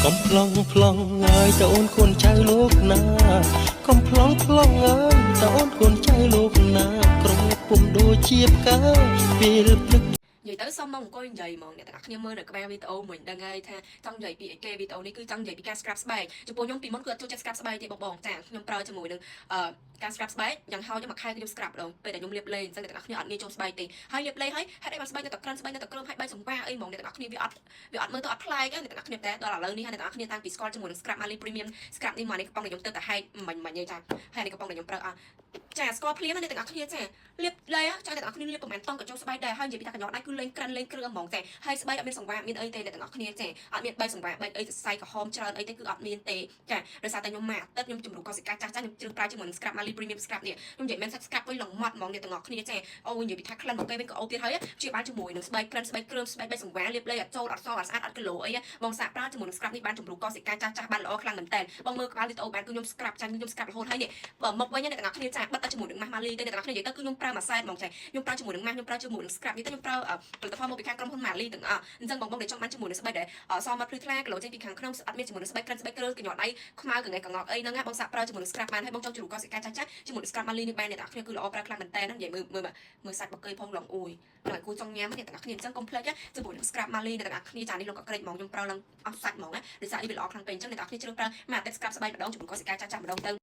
កំប្លង់ប្លង់អើយតើអូនកូនចៅលោកណាកំប្លង់ប្លង់អើយតើអូនកូនចៅលោកណាក្រពុំដូចជាផ្កាពេលព្រឹក និយាយទៅសុំមកអង្គុយនិយាយហ្មងអ្នកទាំងអស់គ្នាមើលនៅក្បាលវីដេអូមួយដឹងហើយថាចង់និយាយពីអីគេវីដេអូនេះគឺចង់និយាយពីការ scrub ស្បែកចំពោះខ្ញុំពីមុនគឺអត់ចូលចិត្ត scrub ស្បែកទេបងបងចាខ្ញុំប្រើជាមួយនឹងអឺការ scrub ស្បែកយ៉ាងហោចមួយខែគឺខ្ញុំ scrub ម្ដងពេលដែលខ្ញុំលាបឡេអញ្ចឹងអ្នកទាំងអស់គ្នាអត់ងាយចូលស្បែកទេហើយលាបឡេហើយហេតុអីបានស្បែកនៅតែក្រិនស្បែកនៅតែគ្រើមហើយបែកសង្វាអីហ្មងអ្នកទាំងអស់គ្នាវាអត់មើលទៅអត់ប្លែកទេអ្នកទាំងអស់គ្នាតែដល់ឥឡូវនេះហើយអ្នកទាំងអស់គ្នាតាំងពីស្គាល់ជាមួយនឹង scrub Mali Premium scrub នេះមកនេះកំប៉ុងដែលខ្ញុំទៅតែហែកមិញមិញទេចាហើយនេះកំប៉ុងដែលខ្ញុំប្រើអស់ចាស្គាល់ភ្លាមអ្នកទាំងអស់គ្នាចាលាបឡេចាអ្នកទាំងអស់គ្នាលាបប្រហែលតង់ក៏ចូលស្បែកដែរហើយនិយាយពីថាកញ្ញក់ដៃគឺលេងក្រិនលេងគ្រឿងហ្មងចាហើយស្បែកអត់មានសង្វាមានអីទេអ្នកទាំងអស់គ្នាចាអត់មានបែកសង្វាបែកអីសរសៃក្រហមច្រើនអីទេគឺអត់មានទេចាដោយសារតែខ្ញុំមកអាទិត្យខ្ញុំជំរុះកោសិកាចាស់ចាស់ខ្ញុំជ្រើសប្រើជាមួយនឹង scrub Mali Premium scrub នេះខ្ញុំនិយាយមែន scrub វិញឡងម៉ត់ហ្មងអ្នកទាំងអស់គ្នាចាអូនិយាយពីថាក្លិនមកគេវិញក៏អូទៀតហើយព្យាបាលជាមួយនឹងស្បែកក្រិនស្បែកគ្រើមស្បែកបែកសង្វាលាបលេអត់ចូលអត់សអត់ស្អាតអត់គីឡូអីបងសាកប្រើជាមួយនឹង scrub នេះបានជំរុះកោសិកាចាស់ចាស់បានល្អខ្លាំងមែនតើបងមើលក្បាលវីដេអូបានគឺខ្ញុំ scrub ចាញ់ខ្ញុំ scrub រហូតហើយនេះបើមកវិញអ្នកទាំងអស់គ្នាចាបិទតែជាមួយនឹងម៉ាស់ Mali ទេអ្នកទាំងអស់គ្នានិយាយទៅគឺខ្ញុំប្រើមួយសែតហ្មងចាខ្ញុំប្រើជាមួយនឹងម៉ាស់ខ្ញុំប្រើជាមួយនឹង scrub នេះទៅខ្ញុំប្រើផលិតផលមកពីខាងក្រុមហ៊ុន Mali ទាំងអស់អញ្ចឹងបងបងដែលចង់បានជាមួយនឹងស្បែកដែលសមមកភ្លឺថ្លាគីឡូចេញពីខាងក្នុងអត់មានជាមួយនឹងស្បែកក្រិនស្បែកគ្រើកញ្ញក់ដៃខ្មៅកងែកងក់អីហ្នឹងណាបងសាកប្រើជាមួយនឹង scrub បានហើយបងចង់ជ្រុះកោសិកាចាស់ចាស់ជាមួយនឹង scrub Mali នេះបានអ្នកទាំងអស់គ្នាគឺល្អប្រើខ្លាំងមែនតើនិយាយមើលមើលមើលសាច់បកេផងឡងអួយដល់គូចង់ញ៉ាំអ្នកទាំងអស់គ្នាអញ្ចឹងកុំភ្លេចជាមួយនឹង scrub Mali អ្នកទាំងអស់គ្នាចានេះលោកក៏ក្រេកហ្មងខ្ញុំប្រើឡើងអស់សាច់ហ្មងណាដោយសារអីវាល្អខ្លាំងពេកអញ្ចឹងអ្នកទាំងអស់គ្នាជ្រើសប្រើមួយអាទិត្យ scrub ស្បែកម្ដងជាមួយកោសិកាចាស់ចាស់ម្ដងទៅ។